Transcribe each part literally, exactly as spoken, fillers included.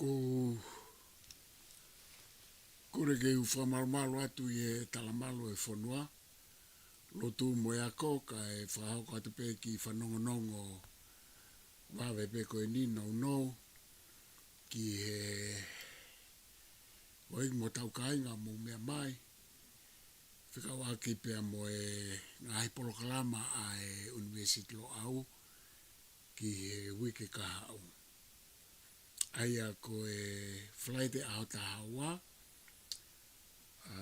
ʻOku ou kole ke u fakamalumalu atu ʻi he talamalu ʻo e fonua, lotu mo e ako, kae fakahoko atu pē e kiʻi fanongonongo vave pē ko eni nounou ki he ʻEiki mo hotau kāinga ʻoku mou meʻa mai, fekauʻaki pea mo e ngaahi polokalama ʻa e ʻUnivēsiti Loʻau ki he uike kahaʻu. ʻA ia ko e Falaite ʻaho taha ua, ʻa,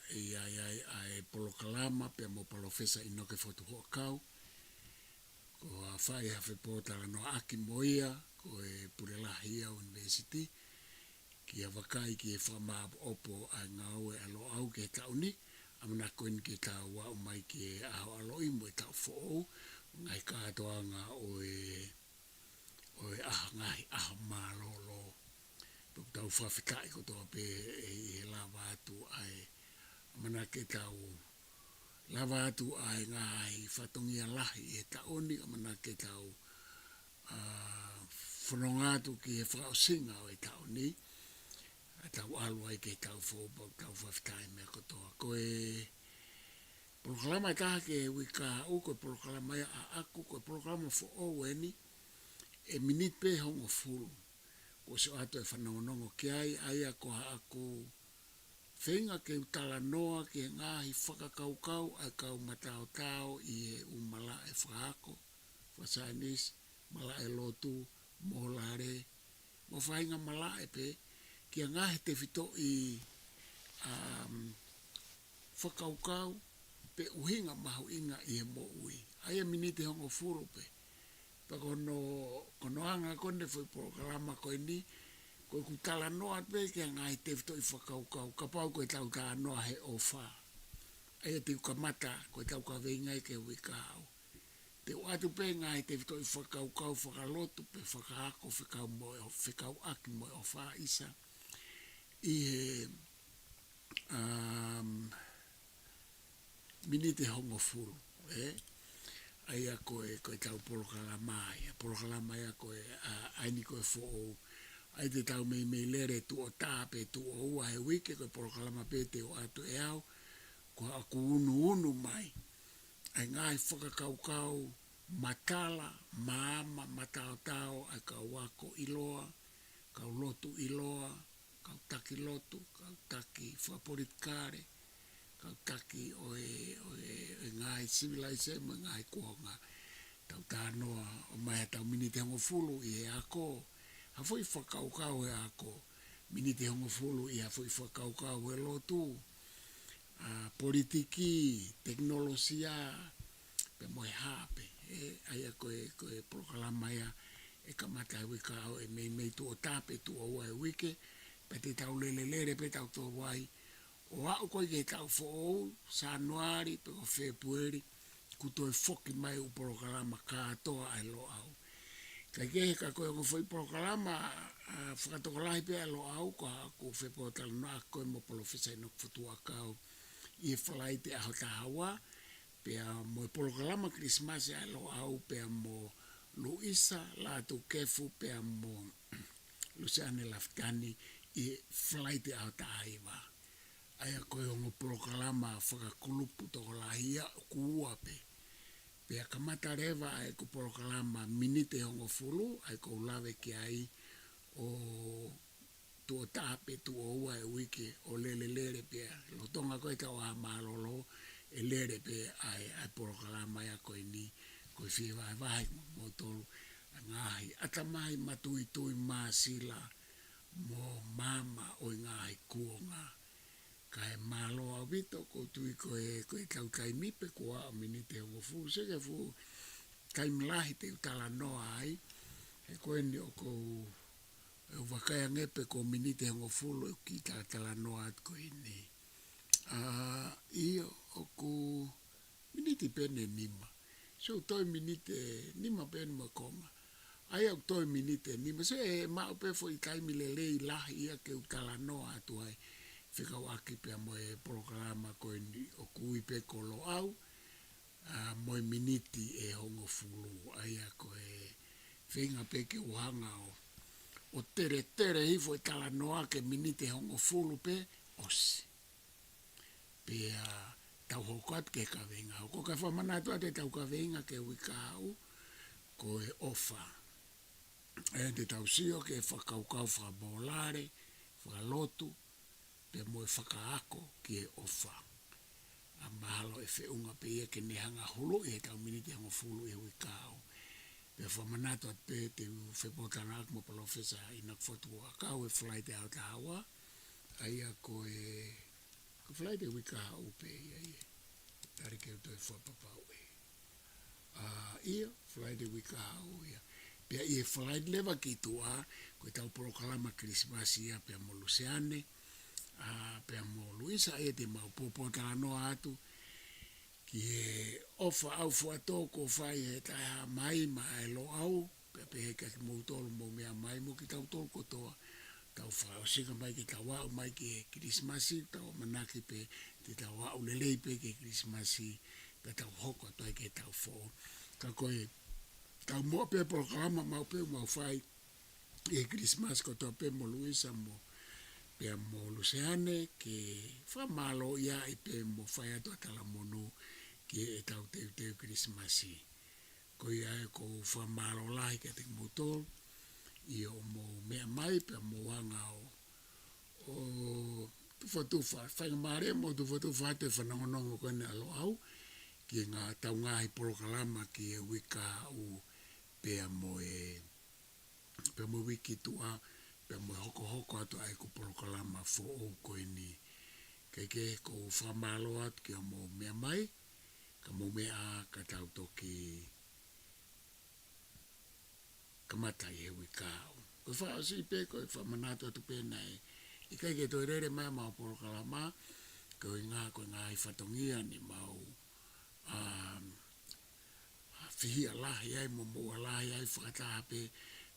ʻe ʻi ai ai ʻa e polokalama pea mo Palōfesa ʻInoke Fotu Huʻakau, ko ha fai ha fepōtalanoaʻaki mo ia, ko e pule lahi ia ʻo e ʻUnivēsiti, ki ha vakai ki he fakamāʻopoʻopo ʻa e ngāue ʻa Loʻau ki he taʻu ni, ʻamanaki ko eni ke tau aʻu mai ki he ʻaho ʻaloʻi mo e taʻu foʻou, ngaahi kātoanga ʻo e, ʻo e ʻaho, ngaahi ʻaho mālōlō. Pea ʻoku tau fakafetaʻi kotoa pē ʻi he lava atu ʻa e, ʻamanaki ke tau lava atu ʻa e ngaahi fatongia lahi ʻi he taʻu ni, ʻamanaki ke tau, ʻa, fononga atu ki he fakaʻosinga ʻo e taʻu ni, ʻa tau ʻalu ai ki he taʻu foʻou, pea ʻoku tau fakafetaʻi meʻa kotoa. Ko e polokalama ʻe taha ki he uike kahaʻu, ko e polokalama ia ʻaʻaku, ko e polokalama foʻou eni, ʻe miniti pē hongofulu. Kuo ʻosi ʻoatu e fanongonongo ki ai, ʻa ia ko haʻaku feinga ke u talanoa ki he ngaahi fakakaukau ʻa e kau mataotao ʻi he ʻū malaʻe fakaako, fakasaienisi, malaʻe lotu, mōlale, mo e faʻahinga malaʻe pē, ki he ngaahi tefitoʻi, um, fakakaukau pe ʻuhinga mahuʻinga ʻi he moʻui. ʻA ia miniti hongofulu pē. Pea ko hono, ko hono anga ko eni e foʻi polokalama ko eni, ko ʻeku talanoa pē ki he ngaahi tefitoʻi fakakaukau, kapau ko ʻetau talanoa he ʻofa. ʻA ia te u kamata, ko ʻetau kaveinga ia ki he uike kahaʻu. Te u ʻoatu pē ngaahi tefitoʻi fakakaukau fakalotu pe fakaako fekau mo e ʻo-, fekauʻaki mo e ʻofa ʻisa. ʻI he, um, miniti hongofulu, ē? ʻA ia ko e, ko ʻetau polokalama ia, polokalama ia ko e, ʻa, ʻa eni ko e foʻou. ʻA ia te tau meimei lele tuʻo taha pe tuʻo ua he uike, ko e polokalama pē te u ʻoatu ʻe au, ko haʻaku unuunu mai ʻa e ngaahi fakakaukau matala, maama, mataotao ʻa e kau ako ʻiloa, kau lotu ʻiloa, kau taki lotu, kau taki fakapolitikale, kau taki ʻo e, ʻo e, ʻo e ngaahi sivilaise mo e ngaahi kuonga. Tau talanoa ʻo mai haʻatau miniti hongofulu ʻi he ako, ha foʻi fakakaukau he ako, miniti hongofulu ʻi ha foʻi fakakaukau he lotu, ʻa, politiki, tekinolosia, pea mo e hā pē, ē, ʻa ia ko e, ko e polokalama ia ʻe kamata he uike kahaʻu, ʻe meimei tuʻo taha pe tuʻo ua he uike, pea te tau lele lele pē tautolu ai, ʻo aʻu ko ē ki he taʻu foʻou, Sānuali, pe ko Fēpueli, kuo toe foki mai ʻū polokalama kātoa ʻa e Loʻau. Kae kehe ka ko e ongo foʻi polokalama, ʻa, fakatokolahi pē ʻa e Loʻau, ko haʻaku fepōtalanoaʻaki ko ē mo Palōfesa ʻInoke Fotu Huʻakau ʻi he Falaite ʻaho taha ua, pea mo e polokalama Kilisimasi ʻa e Loʻau, pea mo Luisa Lātūkefu, pea mo Luseane Lafitani ʻi he Falaite ʻaho taha hiva. ʻA ia ko e ongo polokalama fakakulupu tokolahi ia ʻoku ua pē. Pea kamata leva ʻa ʻeku polokalama miniti hongofulu, ʻa ia ʻoku ou lave ki ai ʻo tuʻo taha pe tuʻo ua he uike ʻo lele lele pē, lolotonga ko ē ʻetau ʻaho mālōlō, ʻe lele pē ʻa e, ʻa e polokalama ia ko eni, ko e fie vahevahe mo moutolu, ʻa e ngaahi ʻatamai matuitui māsila mo maama ʻo e ngaahi kuonga. Kae mālō ʻaupito, ʻoku ou tui ko e, ko ʻetau taimi pē kuo aʻu miniti hongofulu, sio ki he fuʻu taimi lahi te u talanoa ai, he ko eni ʻoku ou, ʻe u vakai ange pē ko e miniti hongofulu ʻeku kiʻi talatalanoa atu ko eni. ʻA, ʻio, ʻoku miniti pē ʻe nima. So, toe miniti ʻe nima pē eni mo e konga. ʻA ia ʻoku toe miniti ʻe nima. So, ʻe maʻu pē foʻi taimi lelei lahi ia ke u talanoa atu ai. Fekauʻaki pea mo e polokalama ko eni ʻoku ui pē ko Loʻau, ʻa, mo e miniti ʻe hongofulu. ʻA ia ko e feinga pē ke u hanga ʻo, ʻo ʻo teletele hifo e talanoa ki he miniti ʻe hongofulu pē, ʻosi. Pea tau hoko atu ki he kaveinga. Hoko ka fakamanatu atu ʻetau kaveinga ki he uike kahaʻu, ko e ʻofa. ʻE te tau sio ki he fakakaukau fakamōlale, fakalotu, pea mo e fakaako ki he ʻofa. ʻA mahalo ʻe feʻunga pē ia ke ne hanga huluʻi heʻetau miniti ʻe hongofulu ʻi he uike kahaʻu. Pea fakamanatu atu pē te u fepōtalanoaʻaki mo Palōfesa ʻInoke Fotu Huʻakau he Falaite ʻaho taha ua, ʻa ia ko e, ko e Falaite uike kahaʻu pē ia ʻe. Tali ke u toe fakapapauʻi. ʻA ia, Falaite uike kahaʻu ia. Pea ʻi he Falaite leva ki tuʻa, ko ʻetau polokalama Kilisimasi ia pea mo Luseane, ʻa, pea mo Luisa, ʻa ia te mau pōpōtalanoa atu ki he ʻofa ʻaufuatō kuo fai ʻe he Taʻehāmai maʻa e Loʻau, pea pehē kia kimoutolu mou meʻa mai mo kitautolu kotoa. Tau fakaʻosinga mai ke tau aʻu mai ki he Kilisimasi, tau ʻamanaki pē te tau aʻu lelei pē ki he Kilisimasi, pea tau hoko atu ai ki heʻetau foʻou. Ka ko e, tau moʻa pē polokalama mau pē mau fai ʻi he Kilisimasi kotoa pē mo Luisa mo, pea mo Luseane, ke fakamālōʻia ai pē mo fai atu ʻa e talamonū ki heʻetau teuteu Kilisimasi. Ko ia ai ʻoku ou fakamālō lahi kiate kimoutolu, ʻi hoʻomou meʻa mai pea mou hanga ʻo, ʻo tufatufa, faingamālie mo tufatufa atu e fanongonongo ko eni ʻa Loʻau, ki he ngaahi, ʻetau ngaahi polokalama ki he uike kahaʻu pea mo e, pea mo e uike ki tuʻa, pea mo e hokohoko atu ʻa ʻeku polokalama foʻou ko eni. Kae kehe ʻoku ou fakamālō atu ki hoʻomou meʻa mai, ka mou meʻa ā ka tau toki kamata ʻi he uike kahaʻu. Ko e fakaʻosi pē, ko e fakamanatu atu pē naʻe ʻikai ke toe lele mai ʻemau polokalama, ko e ngaahi, ko e ngaahi fatongia ni mau, um, ʻa, fihia lahi ai, mo moʻua lahi ai, fakataha pē,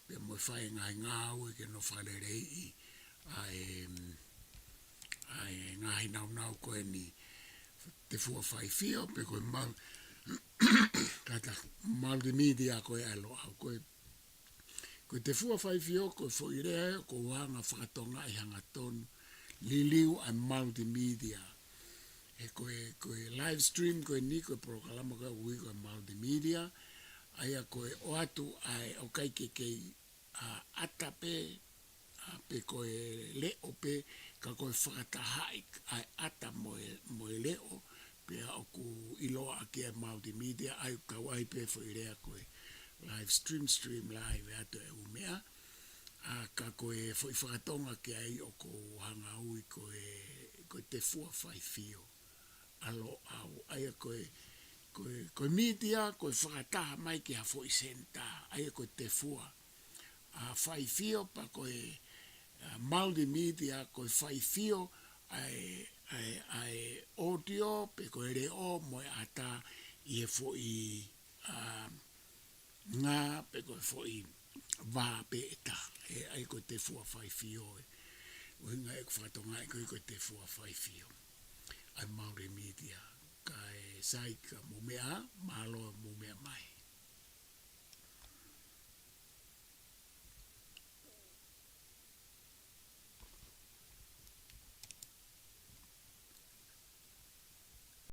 pea mo e fai e ngaahi ngāue ke nau fakaleleiʻi ʻa e, ʻa e ngaahi naunau ko eni, Tefua Faifio, pe ko e mal-, kata, multimedia ko ē ʻa Loʻau, ko e, ko e Tefua Faifio, ko e foʻi lea ia ʻoku ou hanga fakatongaʻi hangatonu, liliu ʻa e multimedia. He ko e, ko e live stream ko eni, ko e polokalama ko ē ʻoku ui ko e multimedia, ʻa ia ko e ʻoatu ʻa e ʻoku ʻikai ke kei, ʻa, ʻata pē, ʻa, pe ko e leʻo pē, ka ko e fakatahaʻi ʻa e ʻata mo e, mo e leʻo, pea ʻoku ʻiloa ʻaki ʻa e multimedia, ʻa ia ʻoku kau ai pē foʻi lea ko e live stream, stream live atu e ʻū meʻa. ʻA, ka ko e foʻi fakatonga ki ai ʻoku ou hanga ʻo ui ko e, ko e Tefua Faifio ʻa Loʻau, ʻa ia ko e, ko e, ko e mītia, ko e fakataha mai ki ha foʻi senitā, ʻa ia ko e Tefua, ʻa, Faifio, pea ko e, ʻa, multimedia, ko e faifio ʻa e, ʻa e, ʻa e audio, pe ko e leʻo mo e ʻata ʻi he foʻi, ʻa, ngā pe ko e foʻi vā pē ʻe taha, ē, ʻa ia ko e Tefua Faifio ē. ʻUhinga ʻeku fakatongaʻi ko ē ko e Tefua Faifio ʻa e multimedia. Kae sai ka mou meʻa, mālō mou meʻa mai.